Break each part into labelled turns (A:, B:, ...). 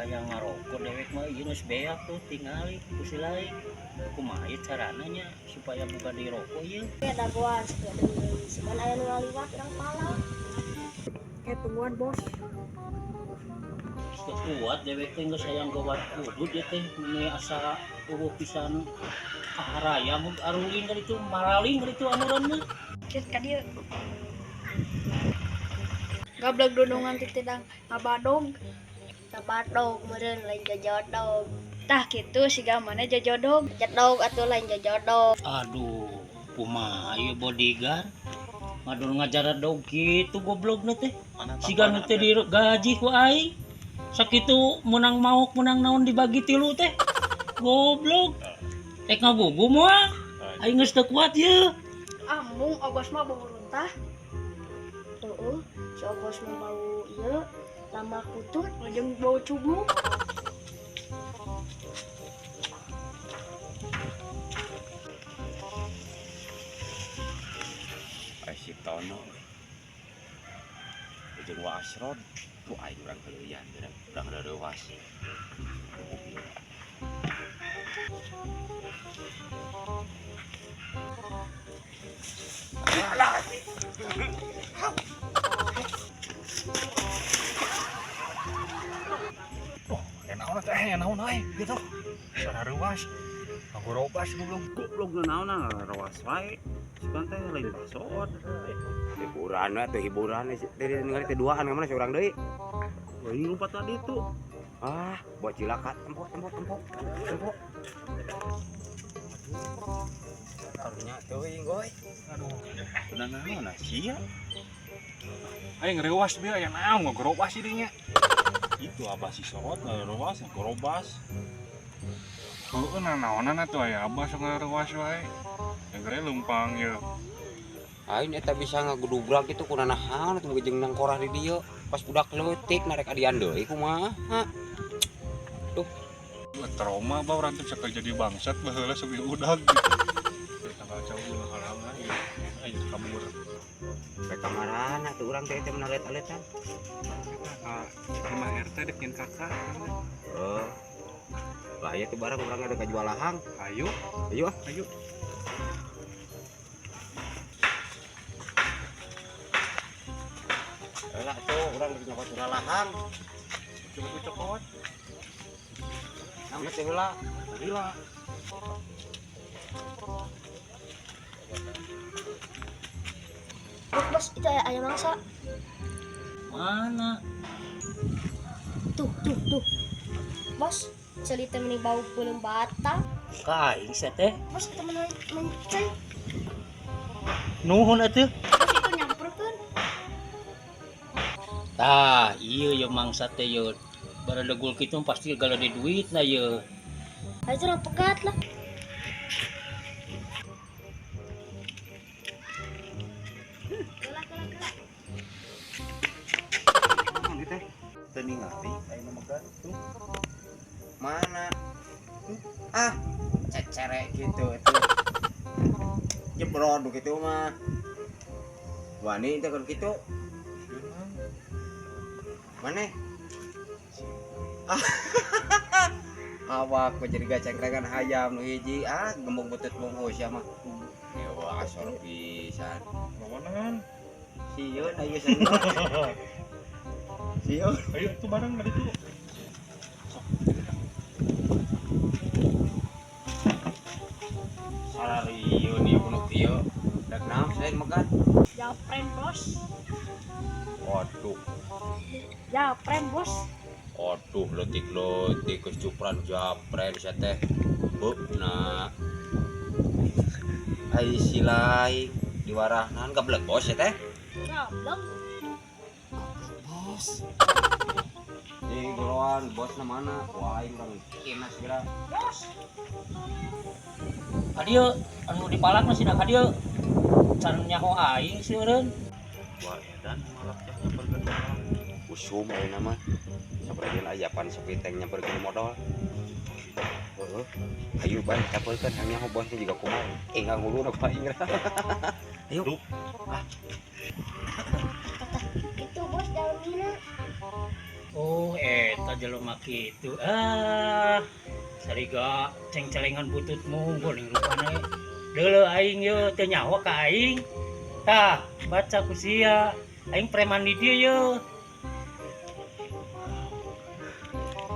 A: Hayang ngarokok dewek mah ieu geus beak tuh tingali ku si lain. Kumaha ieu carana nya supaya boga deui rokok ieu?
B: Ya dagoan supaya deui sugan aya nu ngaliwat urang palak.
C: Kayak tungguan bos.
A: Teu kuat dewek teh geus hayang gawat udud ieu teh meni asa eueuh pisan kaharayam aruling ka ditu maraling ka ditu anuran mah.
C: Cek ka dieu. Gablek dondongan teh tidang ngabadog.
B: Tabadog meureun lain jajodog.
C: Tah kitu siga mana jajodog.
B: Jadog atuh lain jajodog.
A: Aduh, kumaha ieu bodyguard? Ngadon ngajaradog kitu goblogna teh. Siga nu teh digaji ku aing. Sakitu menang maok menang naon dibagi tilu teh. Goblok. Ek ngagugu moal. Aing geus teu kuat ye.
C: Ah mung Obos mah bau runtah.
B: Heeh, si Obos mah bau ieu lama kutut.
C: Jeung bau cubluk.
D: Ai si Tono we. Jeung Wa Asrod tuh aing urang heuleuyan urang reuwas.
E: Oh, naon teh, naon euy gitu. Sana reuwas. Ngagorobas goblok.
D: Goblok nu naon reuwas wae. Sugan teh lain basoot. Hiburan we atuh hiburan teh ningali teh duaan ka mana si urang deui. Euy lompat tadi tuh. Ah, buat cilaka tempok tempok tempok tempok. Karunya teuing goy.
E: Aduh,
D: Udah naon ah sia.
E: aing reuwas bieu aya naon ngagorobas ieu nya. Itu abah si sorot ngarewas ngagorobas. Heueuh nanaonan atuh aya abah sok ngarewas wae. Yang leumpang ye.
D: Aing eta bisa ngagudubrak gitu ku nanahan atuh jeung nangkorah di dieu. Pas budak leutik narek adian deui kumaha. Duh,
E: Trauma bah urang teh bisa jadi bangsat baheula sok ieu udag gitu. Tanggal jauh ulah halangan ieu. Ayo kabur.
D: Rek kamarana tuh urang teh teh menalet-aletan.
E: Ka imah RT dek nyen kakak.
D: Oh. Bahaya tuh barang urang ada kajual lahang.
E: Ayo,
D: Ayo ah.
E: ayo.
D: Lah tuh urang rek nyokot heula lahang.
E: Coba ku cokot.
D: Nang teh heula.
E: Gila.
B: Bos, bos itu aya aya mangsa.
A: Mana?
B: Tuh, tuh, tuh. Bos, ceuli teh meni bau peuleum bata.
A: Ka aing sia teh.
B: Bos itu meni mencai.
A: Nuhun atuh.
B: Bos itu nyamperkeun.
A: Tah, ieu ye mangsa teh ye. Baradegul kitu pasti galede duitna ye.
B: Ayo urang pegat lah. Kela kela kela.
D: Naon ieu teh?
F: Teu ningali aya nu megat tuh.
D: Mana? Ah, cecerek gitu tuh. Jebrod gitu mah. Wani teh kan kitu. Mana? Ah, awak mah jadi gacengkrengan hayam nu hiji ah gembung butut bungkus ya mah. Yo asor pisan.
E: Lawanan.
D: Sieun ayo seneng. Sieun.
E: Ayo tuh bareng ka ditu.
D: Sararieun ieu kuno kieu. Rek naon selain megat?
C: Japren bos.
D: Waduh.
C: Japren bos.
D: Aduh, leutik-leutik geus cupran japren sia teh. Beuna. Ai si lain diwarahnan gablek bos sia teh.
B: Gablek.
D: Bos. Di goloan bosna mana? Wah, aing urang kena segera.
C: Bos.
A: Ka dieu anu dipalak mah sina ka dieu. Can nyaho aing seureun.
F: Wah, edan malak teh nyamperkeun modal.
D: Usum ayeuna mah. Sapertieun ayapan sepiteng nyamperkeun modal. Heeh. Ayo ban capeulkeun hayang nyaho bosna juga kumaha. Enggang huluna ku aing. Ayo.
F: Duh.
D: Ah.
B: Itu bos dalamina.
A: Oh, eta jelema kitu. Ah, sariga ceng-celengan bututmu ning rupana. Deuleu aing ye teu nyaho ka aing. Tah, baca ku sia. Aing preman di dieu ye.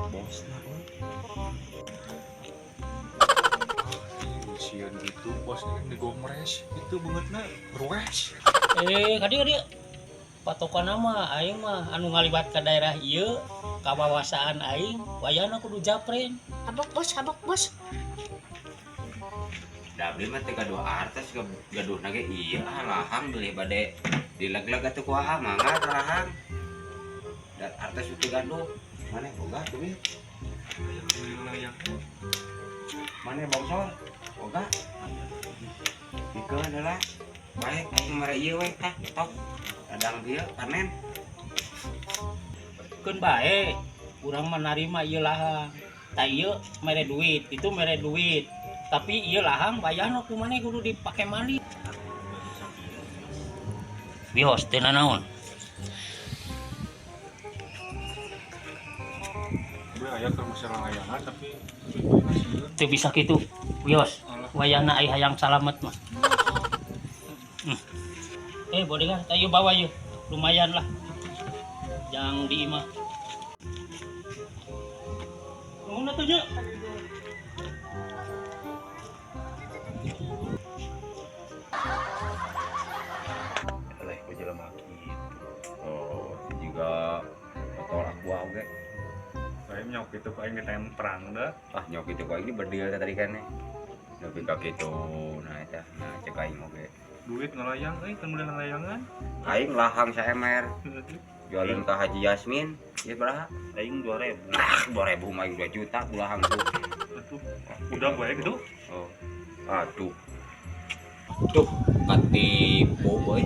F: Bosna euy.
E: Sieun gitu bos digomres itu beungeutna rues.
A: Eh, kadieu dieu. Patokan mah aing mah anu ngalibat ka daerah ieu, kawawasaan aing, wayahna kudu japren.
B: Abok bos, abok bos.
D: Da abdi mah teu gaduh artos gaduhna ge ieu ah lahang beli bade dileg-leg atuh ku ah mangga teh lahang. Da artos teu gaduh. Maneh boga duit? Maneh bongsor? Boga? Bikeun heula. Bae aing mere ieu we tah tok. Ladang ieu panen.
A: Keun bae, urang mah narima ieu lahang. Tah ieu mere duit, itu mere duit. Tapi ieu lahang bayarna ku maneh kudu dipake mandi. Wios teu nanaon.
E: Gue aya keur masalah layangan tapi
A: Teu bisa kitu. Wios,
E: Alah.
A: wayahna ai hayang salamet mah. Eh, boleh kan? Tayo bawa yuk. Lumayan lah. Jangan di imah. Nuhun atuh nya.
F: Eleh ku jelema kitu.
D: Oh, juga botol aqua oge.
E: Aing nyok kitu ku aing ditemprang dah.
D: Ah, nyok kitu ku aing bedil teh tadi kan nih. Nepi ka kitu nah eta nah cek aing oge.
E: Duit ngalayang euy kan meuli layangan.
D: Aing lahang saemer jualin ka Haji Yasmin ieu baraha?
F: Aing 2000.
D: Ah, 2000 mah 2 juta ku lahang tuh.
E: Atuh udah gue gitu.
D: Oh. Aduh. Duh, katipu euy.